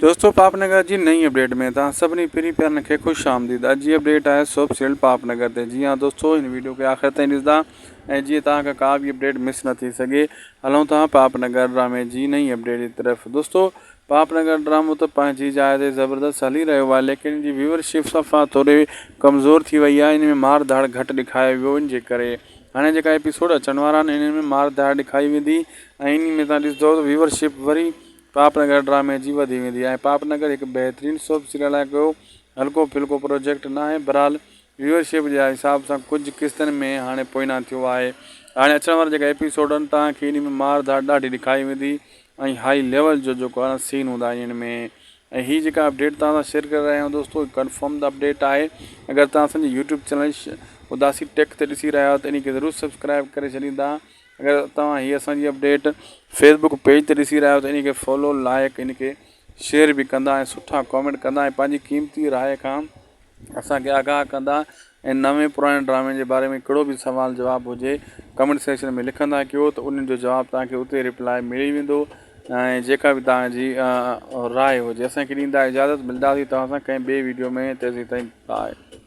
دوستو پاپ نگر جي نئين اپڊيٽ ۾ توهان سڀني پرين پيارن کي خوش آمديد اڄ جي اپڊيٽ آهي سوپ سيريل پاپ نگر تي جي ها دوستو هن ويڊيو کي آخر تائين ڏسندا ۽ جيئن توهان کان ڪا به اپڊيٽ مس نه ٿي سگهي هلون ٿا پاپ نگر ڊرامي جي نئين اپڊيٽ جي طرف دوستو پاپ نگر ڊرامو ته پنهنجي جاء تي زبردست هلي رهيو آهي ليڪن ان جي ويورشپ صفا ٿوري ڪمزور ٿي وئي آهي ان ۾ مار ڌاڙ گهٽ ڏيکايو ويو ان جي ڪري هاڻي جيڪا ايپيسوڊ اچڻ وارا آهن انهن ۾ مار ڌاڙ ڏيکاري ويندي ۽ انهي ۾ توهان ڏسندو ته ويورشپ وري پاپ نگر ڊرامي جي وڌي ويندي ۽ پاپ نگر هڪ بهترين سوپ سيريل آهي ڪو هلڪو ڦلڪو پروجيڪٽ ناهي بهرحال ويورشپ جي حساب سان ڪجهه قسطن ۾ هاڻي پوئنا ٿيو آهي هاڻي اچڻ وارا جيڪا ايپيسوڊ آهن توهان کي انهي ۾ مار ڌاڙ ڏاڍي ڏيکاري ويندي ۽ هائي ليول جو جيڪو آهي سين هوندا آهن ان ۾ ۽ هي جيڪا اپڊيٽ توهان سان شيئر ڪري رهيا آهيون دوستو ڪنفرم اپڊيٽ آهي اگر توهان اسان جي يوٽيوب چينل اداسي ٽيڪ تي ڏسي رهيا آهيو ته ان کي ضرور سبسڪرائب ڪري ڇڏيندا اگر توهان هي اسان جي اپڊيٽ فيسبوڪ پيج تي ڏسي رهيا آهيو ته ان کي فالو لائڪ ان کي شيئر به ڪندا ۽ سٺا ڪامينٽ ڪندا ۽ پنهنجي قيمتي راء کان اسان کي آگاهه ڪندا ۽ نوين پراڻي ڊرامي جي باري ۾ ڪهڙو به سوال جواب هجي ڪمينٽ سيڪشن ۾ لکندا ڪيو ته انهن جو جواب توهان کي اتي رپلائي ملي ويندو ۽ جيڪا به توهان جي راء هجي اسان کي ڏيندا اجازت ملداسي توهان سان ڪنهن ٻي ويڊيو ۾ تيسين تائين باء.